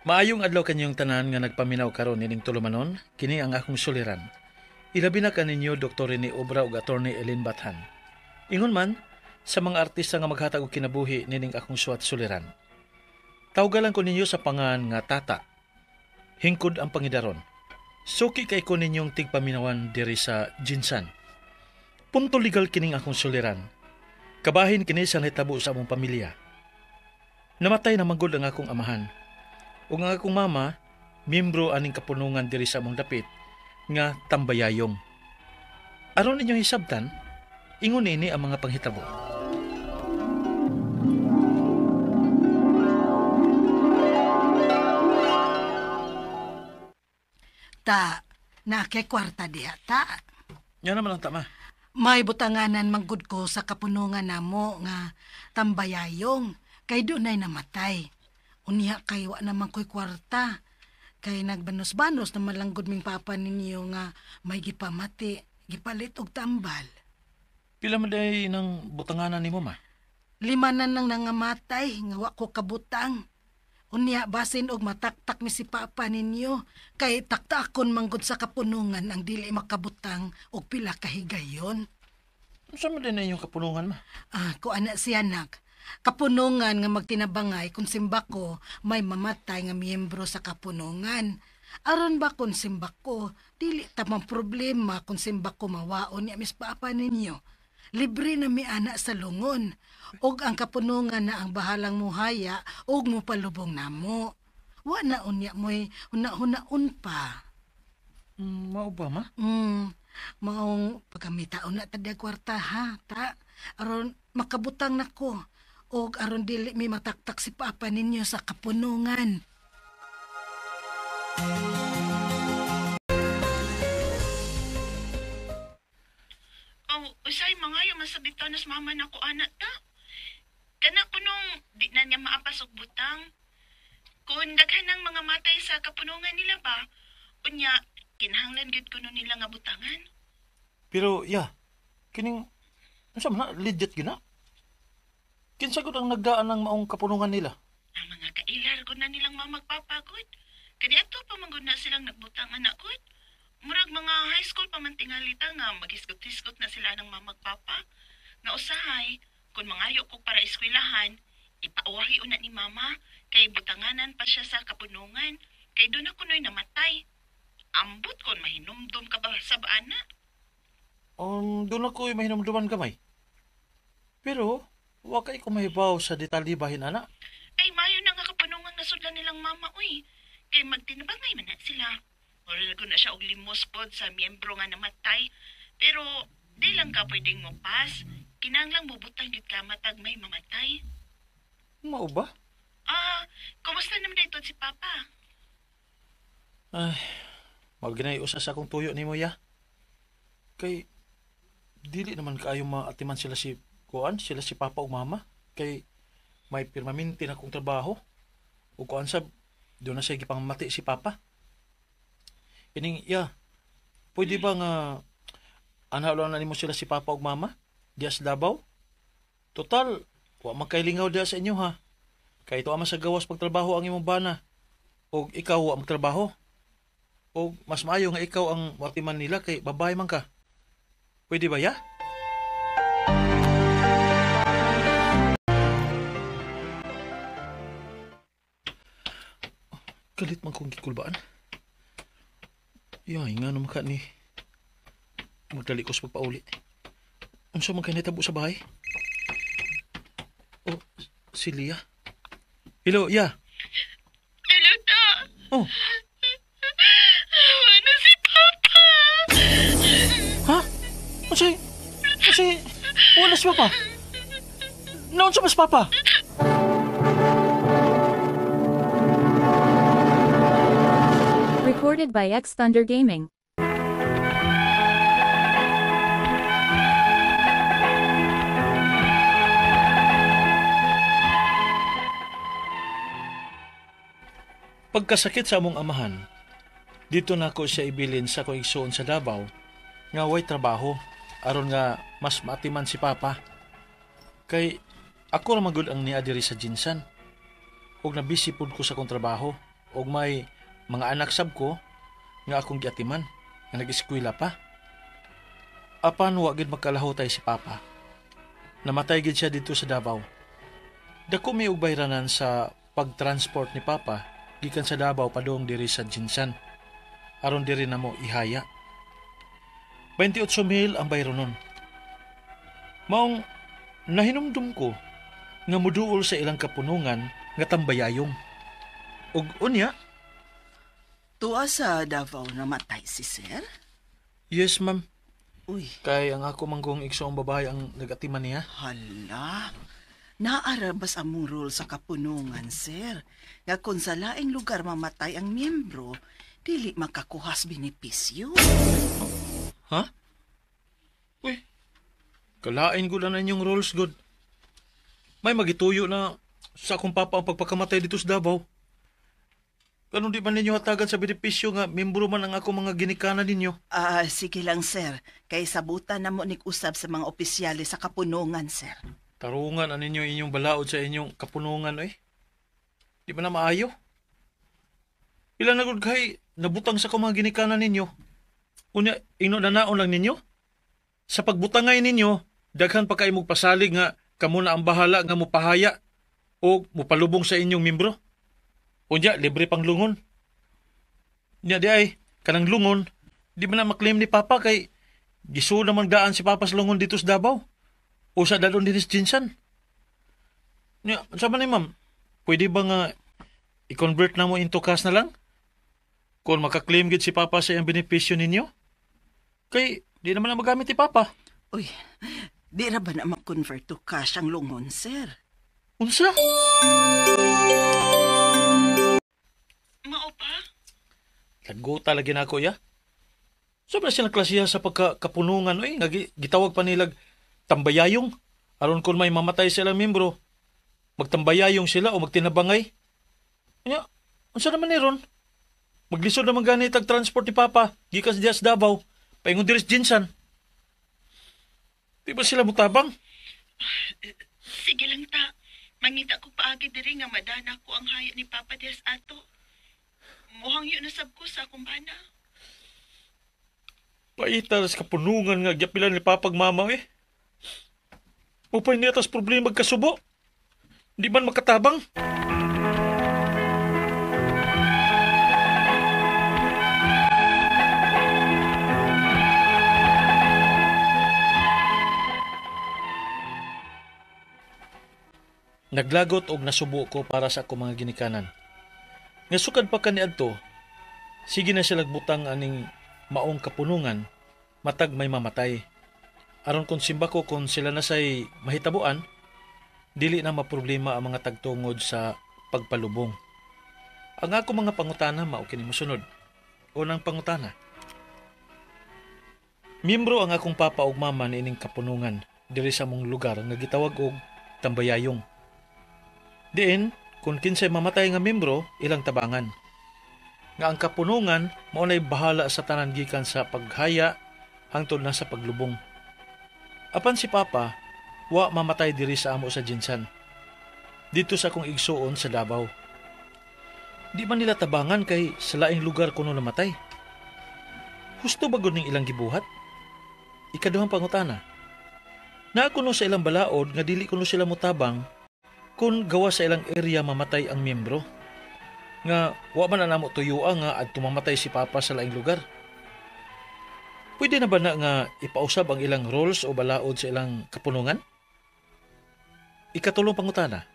Maayong adlaw kanyong tanan nga nagpaminaw karon nining tulumanon, kini ang akong suliran. Ilabi na kaninyo Dr. Rene Obra ug Attorney Ellen Bathan. Ingon man sa mga artista nga maghatag og kinabuhi nining akong suwat suliran. Tawgalan ko ninyo sa pangan nga Tata. Hingkod ang pangidaron. Suki kay ko ninyong tigpaminawan diri sa Jinsan. Punto legal kining akong suliran. Kabahin kini sa nahitabo sa among pamilya. Namatay na manggod ang akong amahan. Ug ang akong mama, miyembro aning kapunungan diri sa among dapit nga tambayayong. Aron ninyong hisabtan, ingon ini ang mga panghitabo. Ta, na kay kwarta diha ta. Yan naman ang tama. May butanganan manggod ko sa kapunungan namo nga tambayayong kay dunay namatay. Unya kay wa naman ko'y kwarta. Kay nagbanos-banos na malanggod ming papa ninyo nga may gipamati, gipalit og tambal. Pila man day ng butanganan nimo ma? 5 na nang nangamatay nga wa ko kabutang. Unya basin og mataktak mi si papa ninyo kay taktakon manggod sa kapunungan ang dili makabutang og pila ka higayon. Unsa man day na inyong kapunungan ma? Ah, ko ana siya anak. Kapunungan nga magtinabangay kung simbako may mamatay nga miyembro sa kapunungan. Aron ba kung simbako, dili tamang problema kung simbako mawaon niya mis papa ninyo. Libre na mi ana sa lungon. Og ang kapunungan na ang bahalang muhaya og mupalubong namo. Wa na unya mo'y huna-hunaon pa. Mao ba ma? Maong pagkamitaon na tadya kwarta ha, ta. Aron makabutang nako. Og aron dili mi mataktak si papa ninyo sa kapunungan. Oh, usay mangayo masabita nas mama nako anak ta. Kana kunong di na niya maapas og butang. Kun daghan ng mga matay sa kapunungan nila ba, unya kinahanglan gyud kuno nila nga butangan. Pero ya, kining unsa man na legit gyud na? Kinsa gud ang nagdaan ng maong kapunungan nila? Ang mga kailar gud na nilang mamagpapagod. Kaniadto pa man gud na silang nagbutang anak gud. Murag mga high school pa man tingalita nga magisgot-hisgot na sila ng mamagpapa. Nga usahay, kung mangayo ko para eskwelahan, ipauwahi una ni mama kay butanganan pa siya sa kapunungan kay doon ako no'y namatay. Ambot kon mahinumdum ka ba sa baana? Doon ako'y mahinumduman gamay. Pero, wa kay ko mahibaw sa detalye bahin ana. Ay, mayo na nga kapunungan nasudlan nilang mama, uy. Kay magtinabangay man na sila. Mura na siya og limos pod sa miyembro nga namatay. Pero, di lang ka pwedeng mo pas. Kinahanglang bubutang gyud ka matag may mamatay. Mao ba? Ah, kumusta naman dito si Papa? Ay, maginay usa sa akong tuyo nimo ya. Kay dili naman kaayo maatiman sila si kuan, sila si Papa ug Mama. Kay may pirmaminti na akong trabaho. Ug kuan sab doon na siya gipangmati si Papa. Ining ya, pwede ba nga anhalo na nimo sila si Papa ug Mama diya sa Davao? Total, wa man kay lingaw diya sa inyo ha. Kay tuwa man sa gawas pagtrabaho ang imong bana. Og ikaw wa magtrabaho. Og mas maayo nga ikaw ang watiman nila kay babae man ka. Pwede ba ya? Kalit man kong gikulbaan. Yay, nga naman ka ni. Magdali ko sa pagpauli. Unsa man kay nahitabo sa bahay? Oh, si Lia. Hello, ya. Hello, ta. Oh. Wala si Papa. Ha? Unsay? Unsay? Wala si Papa. Naunsa ba si Papa? Recorded by X Thunder Gaming. Pagkasakit sa among amahan, dito na ako siya ibilin sa akong igsuon sa Davao nga way trabaho aron nga mas maatiman si Papa. Kay ako ra magud ang niya diri sa Jinsan. Ug nabisi pud ko sa akong trabaho. Og may mga anak sab ko nga akong giatiman nga nag-eskwela pa. Apan wa gid makalahutay si Papa. Namatay gid siya didto sa Davao. Dako mi og bayranan sa pagtransport ni Papa gikan sa Davao padung diri sa Jinsan. Aron diri namo ihaya. 28,000 ang bayronon. Maong nahinumdum ko nga muduol sa ilang kapunungan nga tambayayong. Ug unya, Tuwa sa Davao namatay si sir? Yes, ma'am. Uy, Kay ang ako manggong igsoong babae ang nagatiman niya. Hala. Naarabas among rule sa kapunungan, sir. Nga kung sa laing lugar mamatay ang miyembro, dili makakuhas benepisyo. Ha? Uy, kalain ko na inyong rules, good. May magituyo na sa akong papa ang pagpakamatay dito sa Davao. Ganun di man ninyo hatagan sa benepisyo nga membro man ang ako mga ginikanan ninyo. Ah, sige lang, sir. Kay sabutan na mo usab sa mga opisyales sa kapunungan, sir. Tarungan ang ninyo inyong balaod sa inyong kapunungan, oy. Di ba na maayo? Ilan na gud kay nabutang sa akong mga ginikanan ninyo. Unya, ino na naon lang ninyo? Sa pagbutangay ninyo, daghan pa kay pasalig nga kamo na ang bahala nga mupahaya o mupalubong sa inyong membro. Unya, libre pang lungon. Nya di ay, kanang lungon, di ba na maklaim ni Papa kay giso naman daan si Papa sa lungon dito sa Davao o sa dadon din sa Jinsan. Nya, sa man ni ma'am, pwede ba nga i-convert na mo into cash na lang? Kung makaklaim gid si Papa sa iyang benepisyo ninyo? Kay, di naman na magamit ni Papa. Uy, di ra ba na ma-convert to cash ang lungon, sir? Unsa? Mao pa? Laguta lagi na ako, ya. Sobra silang klasiya sa pagkakapunungan, oy. Nga gitawag pa nilag tambayayong. Aron kung may mamatay silang membro, magtambayayong sila o magtinabangay. Anya, unsa naman ni ron? Maglisod naman gani tag transport ni Papa, gikan sa sa Davao, paingon diri sa Jinsan. Di ba sila mutabang? Sige lang ta. Mangita ko paagi diri nga madana ko ang haya ni Papa Des ato. Muhangyo na sab ko sa akong bana. Paita sa kapunungan nga gyapilan ni Papag mama eh. Mupay niya tas problema magkasubo. Di man makatabang. Naglagot og nasubo ko para sa akong mga ginikanan. Nga sukad pa kaniadto, sige na sila butang aning maong kapunungan, matag may mamatay. Aron kung simba ko kung sila na say mahitabuan, dili na maproblema ang mga tagtungod sa pagpalubong. Ang ako mga pangutana mao kini mosunod. Unang pangutana. Miyembro ang akong papa ug mama niining kapunungan diri sa mong lugar nga gitawag og Tambayayong. Diin, kung kinsay mamatay nga miyembro, ilang tabangan. Nga ang kapunungan mao nay bahala sa tanan gikan sa paghaya hangtod na sa paglubong. Apan si Papa, wa mamatay diri sa amo sa Jinsan. Dito sa akong igsuon sa Davao. Di man nila tabangan kay sa laing lugar kuno namatay. Husto ba gud ning ilang gibuhat? Ikaduhang pangutana. Naa kuno sa ilang balaod nga dili kuno sila motabang kung gawa sa ilang area mamatay ang miyembro. Nga wa man na namo tuyua nga adto mamatay si Papa sa laing lugar. Pwede na ba na nga ipausab ang ilang roles o balaod sa ilang kapunungan? Ikatulong pangutana.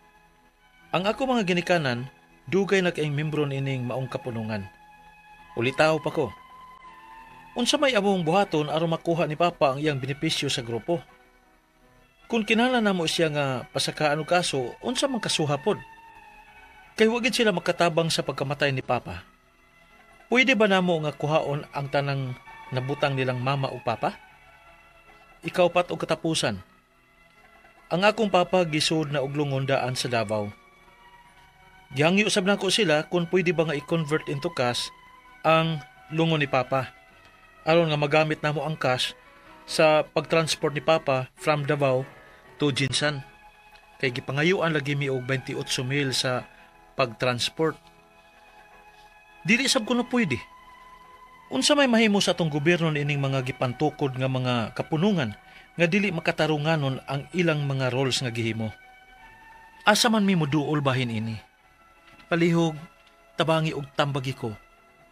Ang ako mga ginikanan, dugay na kaayong membro niining maong kapunungan. Ulitaw pa ko. Unsa may among buhaton aron makuha ni Papa ang iyang benepisyo sa grupo? Kung kinahanglan namo siya nga pasakaan og kaso, unsa man kasuha pod? Kay wa gid sila makatabang sa pagkamatay ni Papa. Pwede ba namo nga kuhaon ang tanang nabutang nilang mama o papa? Ikaw pat og katapusan. Ang akong papa gisud na og lungon daan sa Davao. Gihangyo usab nako sila kung pwede ba nga i-convert into cash ang lungon ni Papa. Aron nga magamit namo ang cash sa pagtransport ni Papa from Davao to Jinsan. Kay gipangayuan lagi mi og 28,000 sa pagtransport. Dili sab kuno pwede. Unsa may mahimo sa atong gobyerno niining mga gipantukod nga mga kapunungan nga dili makatarunganon ang ilang mga roles nga gihimo? Asa man mi moduol bahin ini? Palihog, tabangi og tambagi ko.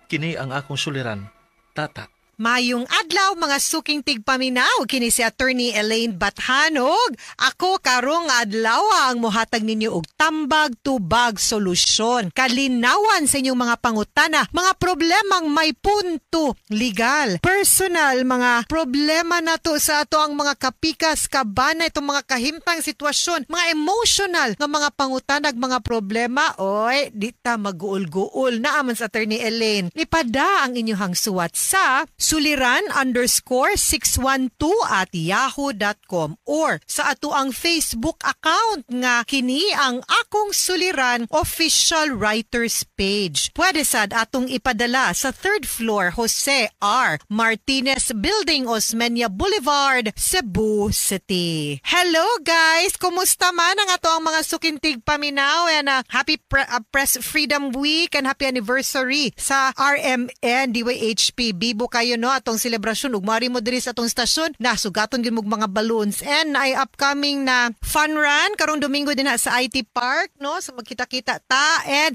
Kini ang akong suliran, Tata. Mayong adlaw mga suking tigpaminaw, kini si Attorney Elaine Bathanog. Ako karong adlaw ang mohatag ninyo og tambag tubag solusyon. Kalinawan sa inyong mga pangutana, mga problemang may punto legal, personal, mga problema nato sa ato ang mga kapikas, kabana, itong mga kahimtang sitwasyon, mga emotional nga mga pangutanag, mga problema. Oy, di ta maguol-guol na aman sa Attorney Elaine. Ipada ang inyong suwat sa suliran_612@yahoo.com or sa ato ang Facebook account nga kini ang Akong Suliran Official Writers Page. Pwede sad atong ipadala sa 3rd floor, Jose R. Martinez Building, Osmeña Boulevard, Cebu City. Hello guys! Kumusta man ang ato ang mga sukintig paminaw, and happy Press Freedom Week and happy anniversary sa RMN DYHP. Bibo kayo no atong selebrasyon ug mari mo diri sa atong stasyon, nasugaton gyud mo mga balloons, and ay upcoming na fun run karong Domingo din ha sa IT Park, no, so magkita-kita ta. And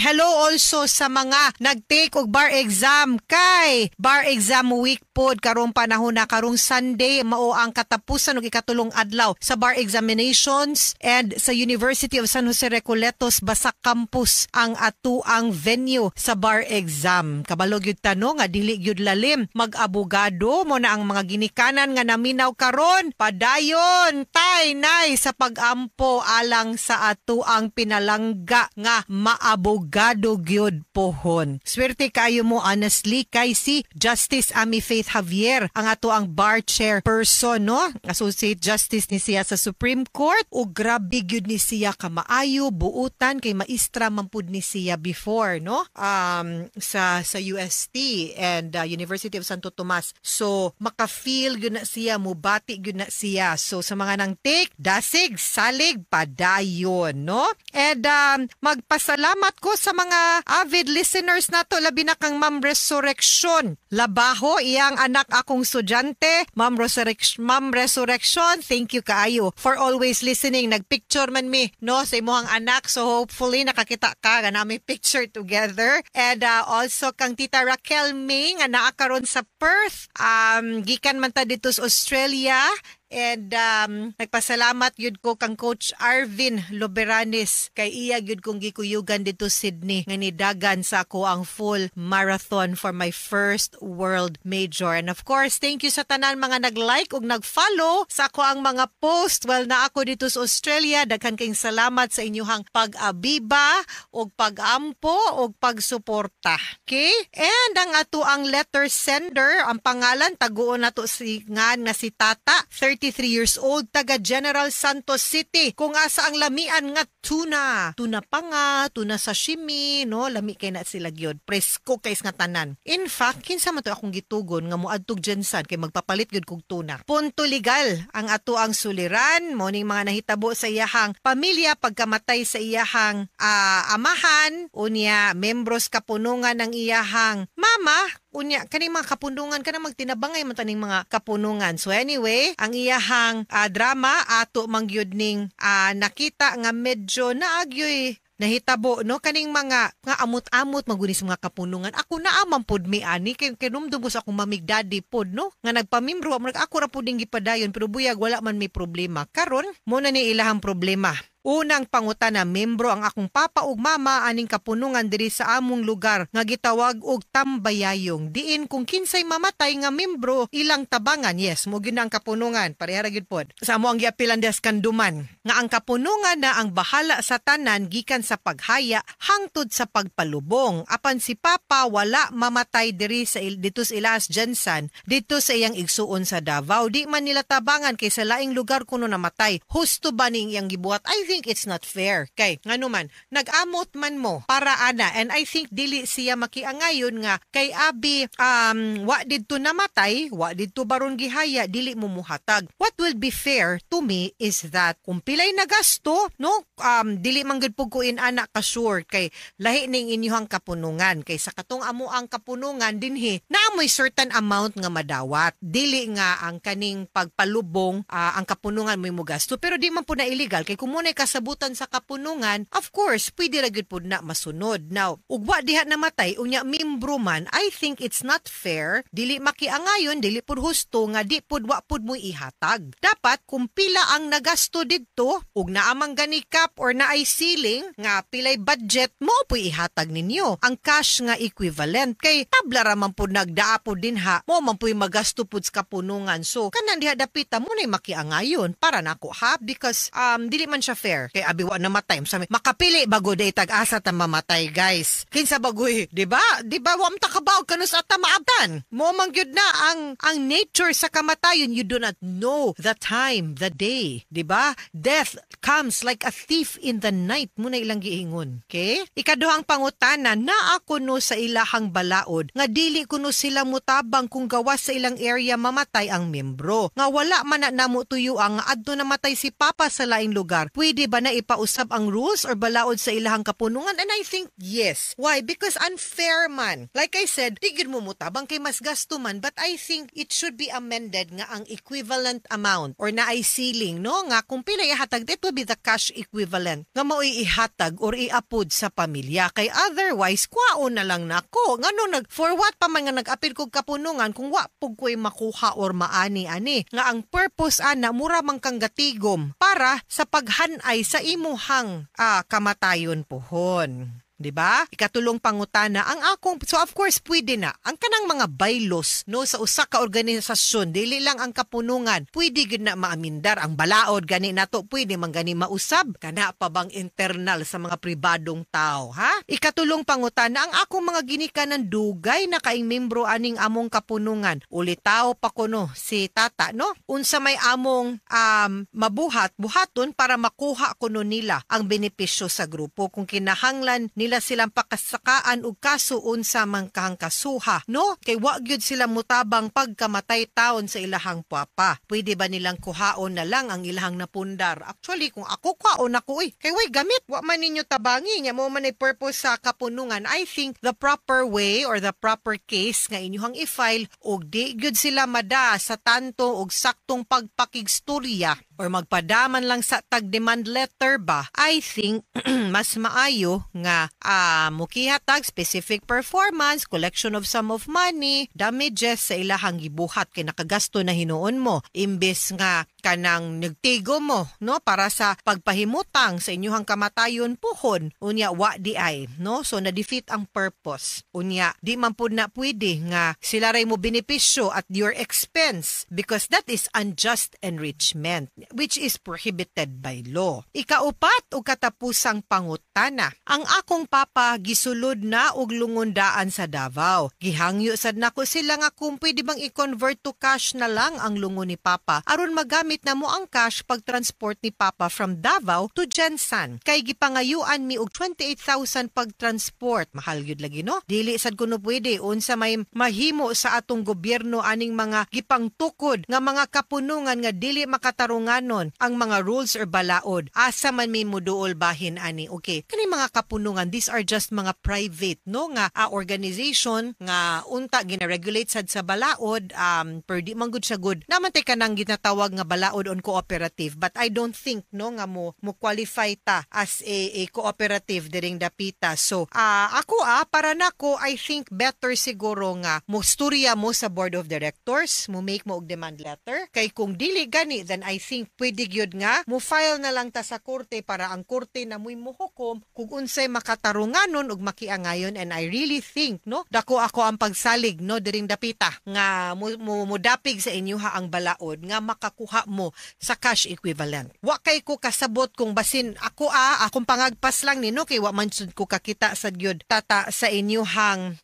hello also sa mga nag-take og bar exam kay bar exam week pod karong panahon na. Karong Sunday mao ang katapusan og ikatulong adlaw sa bar examinations, and sa University of San Jose Recoletos Basak Campus ang ato ang venue sa bar exam. Kabalo gyud ta no nga dili gyud lalim mag-abogado mo na ang mga ginikanan nga naminaw karon, padayon tay nay sa pag-ampo alang sa ato ang pinalangga nga maabogado gyud pohon. Swerte kayo mo honestly kay si Justice Ami Faith Javier ang ato ang bar chairperson, no? Associate Justice ni siya sa Supreme Court ug grabe gyud ni siya kamaayo buutan kay maestra man pud ni siya before, no? Sa UST and University of Santo Tomas. So maka-feel gyud na siya, mubati gyud na siya. So sa mga nang take, dasig, salig, padayon, no? And magpasalamat ko sa mga avid listeners nato, labi na kang Ma'am Resurrection Labaho, iyang anak akong estudyante. Ma'am Resurrection, thank you kaayo for always listening. Nagpicture man mi, no, sa imuhang anak. So hopefully nakakita ka nga nami picture together. And also kang Tita Raquel May nga naa karon sa Perth. Gikan man ta dito sa Australia. And nagpasalamat yun ko kang Coach Arvin Loberanes kay iya gyud kong gikuyugan dito Sydney nga nidagan sa ako ang full marathon for my first world major. And of course, thank you sa tanan mga nag-like ug nag-follow sa ako ang mga post. Well, na ako dito sa Australia. Daghan kayong salamat sa inyuhang pag-abiba ug pag-ampo ug pagsuporta. Okay? And ang ato ang letter sender, ang pangalan taguon nato si ngan nga si Tata, 33 years old, taga General Santos City. Kung asa ang lamian nga tuna. Tuna pa nga, tuna sashimi, no? Lami kay na sila gyud. Presko kay nga tanan. In fact, kinsa man to akong gitugon nga moadtog Gensan kay magpapalit gyud kog tuna. Punto legal ang ato ang suliran, mo ning mga nahitabo sa iyahang pamilya pagkamatay sa iyahang amahan, unya membros kapunungan ng iyahang mama, unya kaning mga kapunungan kanang magtinabangay man taning mga kapunungan. So anyway, ang iyahang drama ato mangyud ning nakita nga medyo naagyoy nahitabo, no, kaning mga nga amot-amot maguni sa mga kapunungan. Ako naa man pod mi ani kay kinumdum ko sa akong mamig daddy pod, no, nga nagpamimbro murag ako ra pod ning gipadayon, pero buyag wala man may problema. Karon mo na ni ilahang problema. Unang pangutana, membro ang akong papa ug mama aning kapunungan diri sa among lugar nga gitawag og Tambayayong. Diin kung kinsay mamatay nga membro ilang tabangan. Yes, mo gyud na ang kapunungan. Pareha ra gyud pod. Sa amo ang giapilan des kanduman nga ang kapunungan na ang bahala sa tanan gikan sa paghaya hangtod sa pagpalubong. Apan si papa wala mamatay diri sa dito sa Ilas Jensan, dito sa iyang igsuon sa Davao. Di man nila tabangan kay sa laing lugar kuno namatay. Husto ba ning iyang gibuhat? I think it's not fair. Kay ngano man, nag-amot man mo para ana, and I think dili siya makiangayon nga kay abi wa didto namatay, wa didto baron gihaya, dili mo muhatag. What will be fair to me is that kung pilay nagasto, no, dili man gud pud ko in-ana ka sure kay lahi ning inyuhang kapunungan, kay sa katong amo ang kapunungan dinhi naamoy certain amount nga madawat, dili nga ang kaning pagpalubong ang kapunungan mo mo gasto. Pero di man pud na illegal kay kung muna'y kasabutan sa kapunungan, of course pwede ra gyud pud na masunod. Now, ug wa diha namatay, unya membro man, I think it's not fair, dili makiangayon, dili pud husto nga di pud, wa pud mo ihatag. Dapat kung pila ang nagasto didto ug naamang gani cap or naay ceiling nga pilay budget mo po ihatag ninyo ang cash nga equivalent, kay tabla ra man pud nagdaa pud dinha mo man puy magasto pud sa kapunungan. So kanang diha dapita mo nay makiangayon para nako ha, because dili man siya fair kay abi wa namatay. Sabi makapili bago day tag-asa ta mamatay, guys. Kinsa bagoy, di ba? Di ba wa ta kabaw kanus ata maabtan mo man gyud na ang nature sa kamatayon. You do not know the time, the day, di ba? Death comes like a thief in the night mo na ilang giingon. Okay, ikaduhang pangutana, naa kuno sa ilahang balaod nga dili kuno sila mutabang kung gawas sa ilang area mamatay ang membro, nga wala man na namo tuyo ang adto namatay si Papa sa laing lugar? Pwede ba na ipausab ang rules or balaod sa ilahang kapunungan? And I think yes. Why? Because unfair man. Like I said, di gyud mo mutabang kay mas gasto man, but I think it should be amended nga ang equivalent amount or naay ceiling, no, nga kung pila ihatag, it will be the cash equivalent nga mao'y ihatag or iapod sa pamilya, kay otherwise kwaon na lang nako. Ngano nag for what pa man nga nag-apil kog kapunungan kung wa pug ko'y makuha or maani ani, nga ang purpose ana mura man kang gatigom para sa paghanay sa imuhang kamatayon pohon. 'Di ba? Ikatulong pangutana, ang akong, so of course pwede na ang kanang mga bylaws, no, sa usa ka organisasyon, dili lang ang kapunungan, pwede gyud na maamindar ang balaod gani nato, pwede man gani mausab. Kana pa bang internal sa mga pribadong tao, ha? Ikatulong pangutana, ang akong mga ginikanan dugay na kaing membro aning among kapunungan. Ulitaw pa kuno si tata, no? Unsa may among mabuhat buhaton para makuha kuno nila ang benepisyo sa grupo? Kung kinahanglan nila silang pakasakaan og kaso, unsa man kahang kasuha, no, kay wa gyud sila mutabang pagkamatay taon sa ilahang papa. Pwede ba nilang kuhaon na lang ang ilahang napundar? Actually, kung ako, kuhaon ako uy, kay way gamit, wa man ninyo tabangi nya mo man ay purpose sa kapunungan. I think the proper way or the proper case nga inyuhang i-file, og di gyud sila mada sa tanto og saktong pagpakigstorya or magpadaman lang sa tag demand letter ba, I think mas maayo nga mukihatag specific performance, collection of sum of money, damages sa ilahang gibuhat kay nakagasto na hinuon mo, imbes nga kanang nagtigo mo, no, para sa pagpahimutang sa inyuhang kamatayon puhon, unya wa di ay, no? So na-defeat ang purpose. Unya di man pud na pwede nga sila ray mo benepisyo at your expense because that is unjust enrichment, which is prohibited by law. Ikaupat o katapusang pangutana, ang akong papa gisulod na og lungondaan sa Davao. Gihangyo sad nako sila nga kung pwede bang i-convert to cash na lang ang lungon ni Papa aron magamit na mo ang cash pag-transport ni Papa from Davao to GenSan. Kay gipangayuan mi og 28,000 pag-transport. Mahal gyud lagi, no? Dili sad kuno pwede. Unsa may mahimo sa atong gobyerno aning mga gipangtukod nga mga kapunungan nga dili makatarunganon ang mga rules or balaod? Asa man may muduol bahin ani? Okay, kani mga kapunungan, these are just mga private, no, nga organization nga unta gina-regulate sad sa balaod, pero di man gud siya good. Naman tay kanang ginatawag nga balaod on cooperative, but I don't think, no, nga mo qualify ta as a cooperative diring dapita. So ako para nako, I think better siguro nga mo storya mo sa board of directors, mo make mo og demand letter, kay kung dili gani, then I think pwede gyud nga mo file na lang ta sa korte para ang korte na mo'y mohukom kung unsay makatarunganon ug makiangayon. And I really think, no, dako ako ang pagsalig, no, diring dapita nga mo modapig sa inyo ha ang balaod nga makakuha mo sa cash equivalent. Wa kay ko kasabot kung basin ako akong pangagpas lang ni, no, kay wa man sud ko kakita sa gyud tata sa inyuhang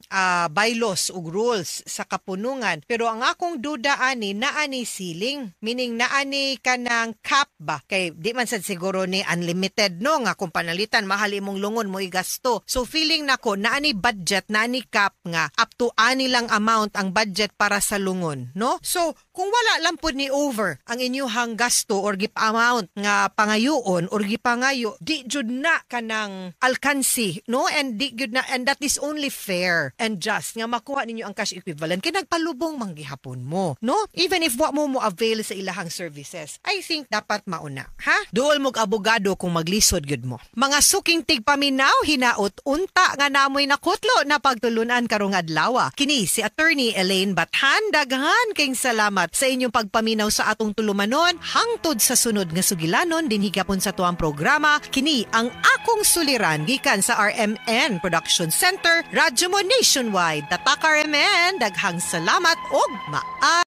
bylaws ug rules sa kapunungan, pero ang akong duda ani, naa ni ceiling, meaning naa ni kanang kanang cap ba, kay di man sad siguro ni unlimited, no, nga kung panalitan mahal imong lungon mo igasto. So feeling nako naa ni budget, naa ni cap nga up to ani lang amount ang budget para sa lungon, no? So kung wala lang pud ni over ang inyuhang gasto or gip amount nga pangayoon or gipangayo, di jud na kanang alkansi, no? And di jud na, and that is only fair and just nga makuha ninyo ang cash equivalent kay nagpalubong man gihapon mo, no? Even if wa mo mo avail sa ilahang services, I think dapat mauna, ha? Duol mo'g abogado kung maglisod gyud mo. Mga suking tigpaminaw, hinaot unta nga namoy nakutlo na pagtulunan karong adlaw. Kini si Attorney Elaine Bathan. Daghan kayong salamat sa inyong pagpaminaw sa atong tulumanon hangtod sa sunod nga sugilanon dinhi gapon sa tuang programa. Kini ang Akong Suliran gikan sa RMN Production Center, Radyo Mo Nationwide. Tatak RMN, daghang salamat og maa